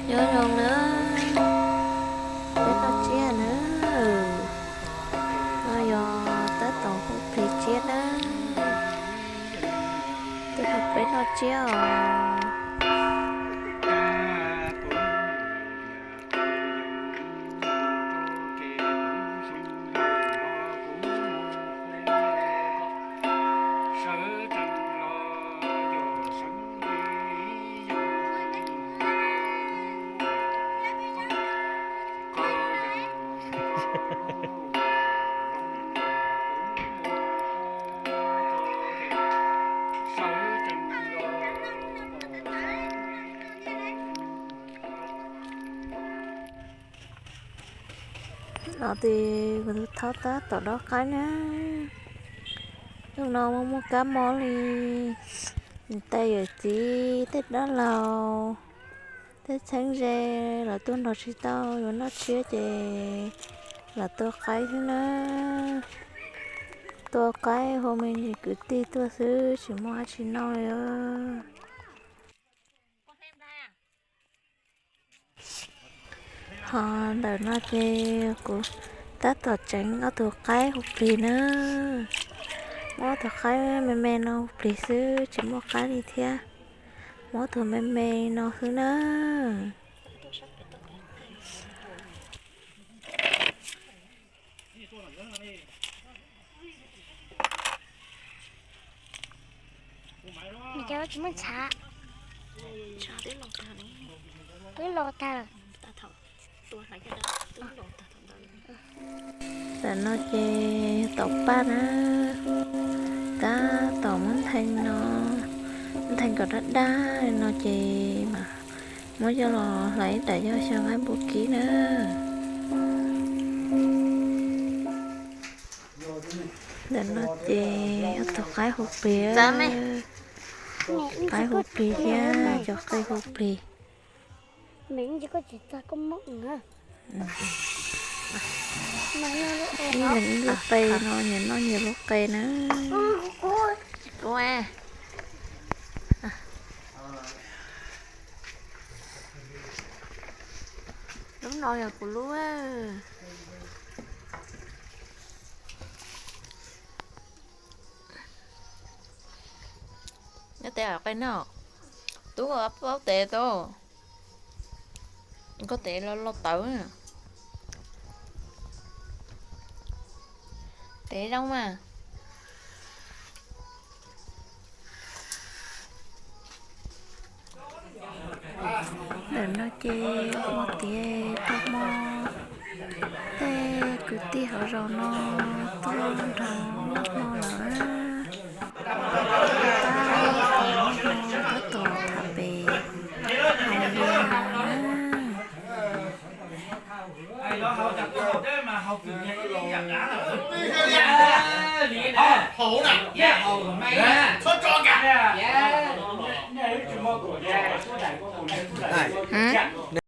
Nyob zoo na, peb noj tsiab na. No yog tab tom hu plig tsiab na. Tej no peb noj tsiab os. No ces kuv tus thaub tab tom dob qaib na. Hnub no muaj muaj kab mob li, niam tais yawm txiv tej dab laug tej txheeb ze los tuaj nrog tsis tau yuav noj tsiab ces los tua qaib xwb na. Tua qaib hu me ntsis kwv tij tuaj xwb tsis muaj dab tsi noj li. Ho ntawm no ces kuv tab tom tseev ob tug qaib hu plig na. Muab ob tug qaib me me no hu plig xwb tsis muaj qaib li thiab. Muab ob tug me me no xwb na. Tsis muaj ntshav, twb los tag lawm. Tam no ces yog tom paj na, tab tom muab nthee no, nthee kom dab dab no ces mas muab coj los hlais ib daim coj xyaw nqaij npua kib na. Ntawm no ces ob tug qaib hu plig, qaib hu plig thiab cov qe hu plig. Ib leeg ib lub qe no, nyias noj nyias lub qe na. Lub no yog kuv lub. Nyob tes qe no, tub paub tes tau. Koj tes los los tawv. Tes zoo mas. Ntawm no ces ua tiav tau hmo, tej kwv tij hauv zos no tuaj nrog hmo lawm. Tab tom tham pem hais tias na.